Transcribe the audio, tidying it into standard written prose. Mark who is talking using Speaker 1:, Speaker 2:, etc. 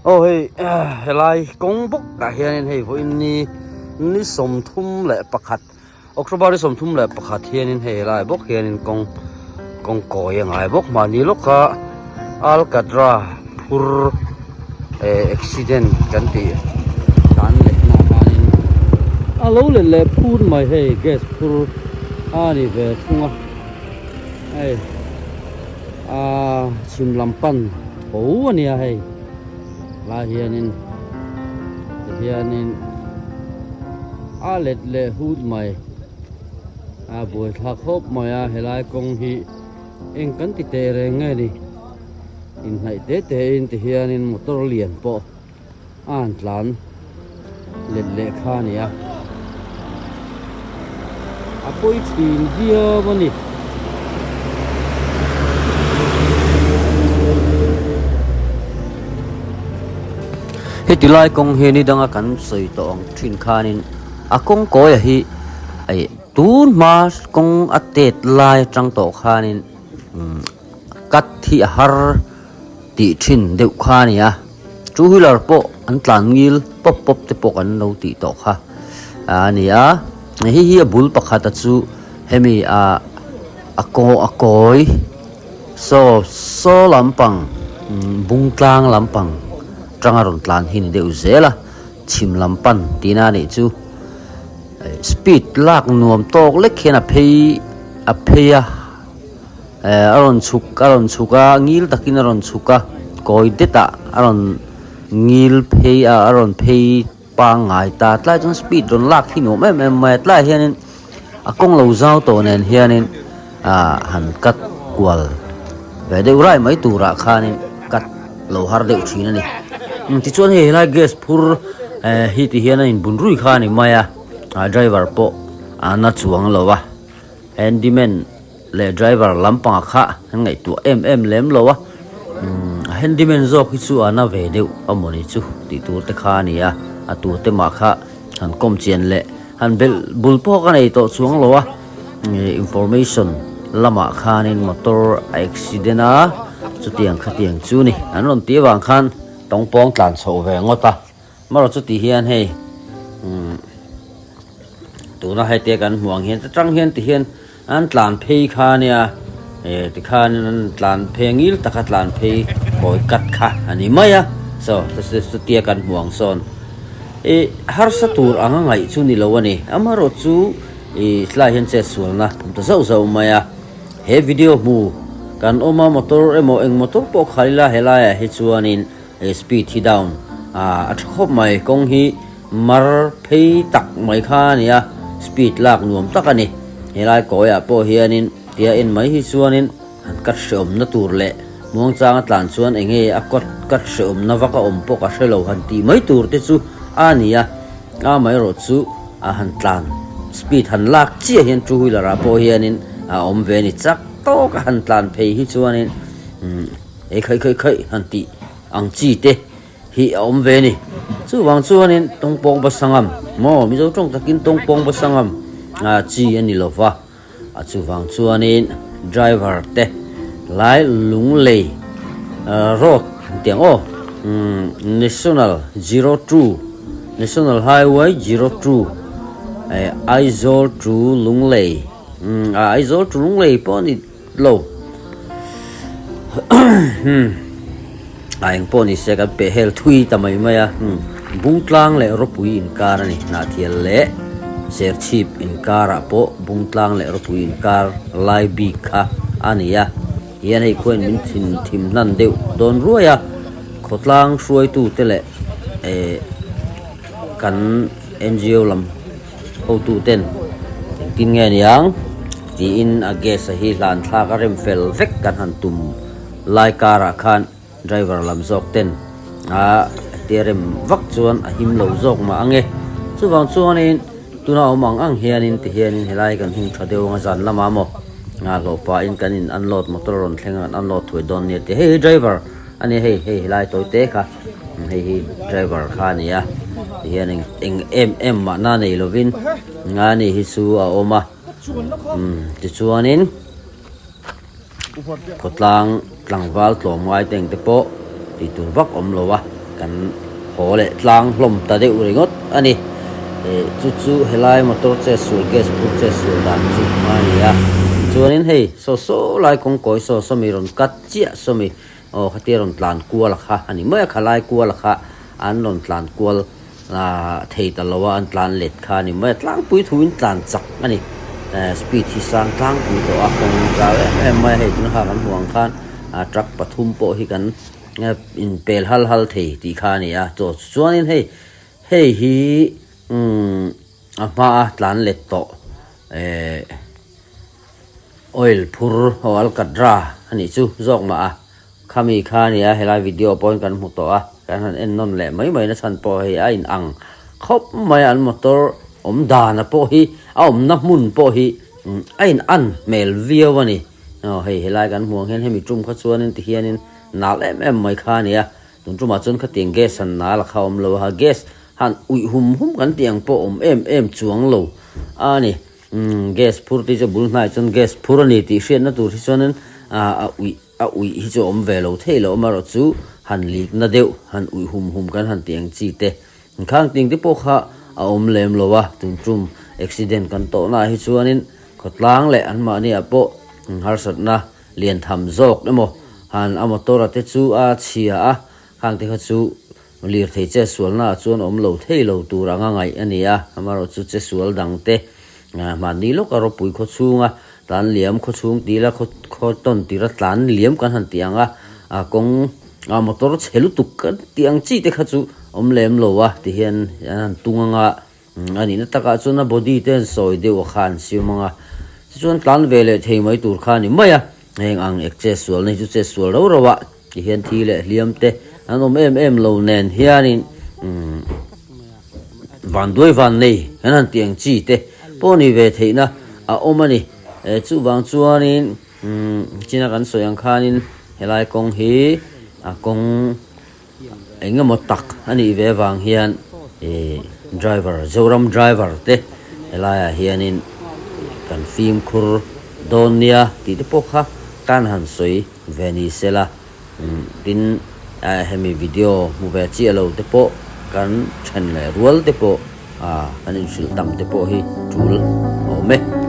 Speaker 1: Aw hei helai kawng bawk ah hianin hei vawiin ni ni 31 October ni 31 hianin hei helai bawk hianin kawng kawng kawi a ngai bawk mahni lawka Alcatra phur eh accident kan tih tan leh na khanin a lo let leh phur mai hei gas phur a ni ve thung a hei ah chhim lam pan tho a nia hei lai hianin tihianin a let leh hut mai a buaithlak khawp mai a helai kawng hi eng kan ti teh reng nge ni inhnaih te te in tihianin motor lian pawh a han tlan let leh kha a ni a a pawi thin viau a ni. Heti lai kawng hi ni danga kan sawi tawh ang thin khanin a kawng kawia hi ih tun hma kawng a tet lai atang tawh khanin cut hi a har tih thin deuh kha a ni a two wheeler pawh an tlan ngil pawp pawp te pawh kan lo tih tawh kha a ni a hei hi a bul pakhat a chu hemi ah a kaw a kawi saw saw lampang bung tlang lampang tanga rawn tlan hi ni deuh zel a chhim lam pan tihna a nih chu speed lak nuam tawk lek hian a phei a phei a. Eh a rawn chhuk a rawn chhuk a ngil takin a rawn chhuk a kawi det ah a rawn ngil phei a a rawn phei pangngai ta tlai chuan speed rawn lak hi nuam em em mai a tlaiah hianin a kawng lo zau tawh nen hianin ah han cut kual ve deuh rai mai turah khanin cut lo har deuh thin a ni tichuan hei helai gas phur eh hi ti hian a inbun rui kha a ni mai a ah driver pawh a na chuang lo a handyman leh driver lampang ah kha an ngaihtuah em em lem lo a umm a handyman zawk hi chu a na ve deuh a mawni chu tih tur te kha a ni a a tur te mah kha han kawm chian leh han belh bul pawh ka nei tawh chuang lo a ih information lamah khanin motor a accident a chutiang khatiang chu ni an rawn tih avang khan tawngpawng tlan chhoh ve ngawt a. Marawh chu tih hian hei umm tuna hei te kan hmuh ang hian chutang hian ti hian an tlan phei kha ania eh tikhan an tlan phei a ngil taka tlan phei kawi kat kha a ni mai a saw chutia kan hmuh ang sawn ih harsa tur anga ngaih chu ni lo a ni amaherawh chu ih tlai hian chetsualna awm ta zauh zauh mai a he video hmu kan awm a motor emaw eng motor pawh khalh ila helaiah hi chuanin. He speed hi down a tha khawp mai kawng hi mar phei tak mai kha a ni a speed lak nuam tak a ni helai kawi ah pawh hianin tia en mai hi chuanin han cut hreawmna tur leh muangchang a tlan chuan eng nge a cut cut hreawmna vak a awm pawh ka hrelo han tih mai tur te chu a ni a amaherawh chu a han tlan speed han lak chiah hian two wheeler ah pawh hianin a awm ve a ni chak tawk a han tlan phei hi chuanin umm. Ei khaih khaih khaih han tih ang chi te hi a awm ve a ni. Chuvang chuanin tawngpawng basangam maw Mizo tawng takin tawngpawng basangam ah chi a ni lo va, a chuvang chuanin driver te lai Lunglei road tiang aw National 02 National Highway 02 Aizawl to Lunglei Aizawl to Lunglei pawh a ni. Lo. A eng pawh ni se kan peh hel thui ta mai mai a. Bungtlang leh rawpui inkar a ni. Hnahthial leh Serchhip inkarah pawh Bungtlang leh rawpui inkar lai bik kha a ni a. Hian hei khuain min thin thim hlan deuh dawn ruai a. Khawtlang hruaitute leh kan NGO lam. Hotuten engtin nge niang tiin a gas a hi hlan thlak a rem fel vek kan han tum lai karah khan driver lam zawk ten a tia rem vak chuan a him lo zawk mah ange. Chuvang chuanin tuna awm ang ang hianin tihianin helai kan hung tha deuh anga zan lamah maw a hlawh pahin kan in unload motor rawn thleng a kan unload thuai dawn nia tih hei hi driver a nia hei hei helai tawi te kha. Hei hi driver kha a ni a tihian eng eng em em mahna nei lovin nga ni hi chu a awm a umm tichuanin khawtlang tlangval tlawmngai te ang te pawh tih tur vak awm lo a. kan haw leh tlang hlawm ta deuh ringawt a ni. Ih chu chu helai motor che sul gas phur che sul dan chu a ni a. Chuanin hei saw saw lai kawng kawi saw saw mi rawn cut chiah saw mi aw khatia rawn tlan kual kha a ni mai a khalai kual kha an rawn tlan kual ah thei ta lo a an tlan let kha a ni mai a tlangpui thuin tlan chak a ni eh speed hi sang tlangpui tawh a kawng zau em em mai a hei tuna kha kan hmuh ang khan ah truck pathum pawh hi kan inpel hal hal thei tih kha a ni a chaw chuanin hei hei hi umm a hmaa tlan let tawh eh oil phur aw alkatra a nih chu zawk mah a khami kha a ni a helai video pawhin kan hmu tawh a kan han en nawn leh mai mai na chhan pawh hei a in ang khawp mai a an motor awm dana pawh hi a awmna hmun pawh hi a in an hmel viau a ni aw hei helai kan hmuh ang hian hemi tum kha chuanin tihianin nal em em mai kha a ni a tun tumah chuan khatiang gas han nal kha a awm lo a gas han uih hum hum kan tih ang pawh awm em em chuang lo a ni. Umm gas phur tih chu bul hnaiah chuan gas phur a ni tih hriatna tur hi chuanin ah a uih a uih hi chu a awm ve lo thei lo amaherawh chu han likna deuh han uih hum hum kan han tih ang chi te khang ting te pawh kha a awm lem lo a tun tum accident kan tawh naah hi chuanin khawtlang leh anmahni ah pawh harsatna lian tham zawk emaw han a motor a te chu a chhia a khang te kha chu Lirthei che sualnaah chuan awm lo thei lo tur anga ngaih a ni a, amaherawhchu che sual dangte hmanni lawka ropui khaw chhunga tlan liam khaw chhung tila khaw khaw tawn tira tlan liam kan han tih ang a, a kawng a motor chhe lutuk kan tih ang chi te kha chu awm lem lo a tihian an han tung anga a nihna takah chuan a body te an sawi deuh a kha an siam ang a, tichuan tlan ve leh thei mai tur kha a ni mai a, heng ang ek che sual na hi chu che sual rau rau a ti hian thi leh hliam te an awm em em lo nen hianin umm vanduai van nei an han tih ang chi te pawh ni ve theihna a awm a ni, eh chuvang chuanin umm china kan sawi ang khanin helai kawng hi a kawng. Eng emaw tak a nih ve avang hian ih driver Zoram driver te helaiah hianin kan fimkhur dawn nia tih te pawh kha kan han sawi ve ni sela tin hemi video hmu ve chiah lo te pawh kan then leh rual te pawh ah kan inhrilh tam te pawh hi tul a awm e.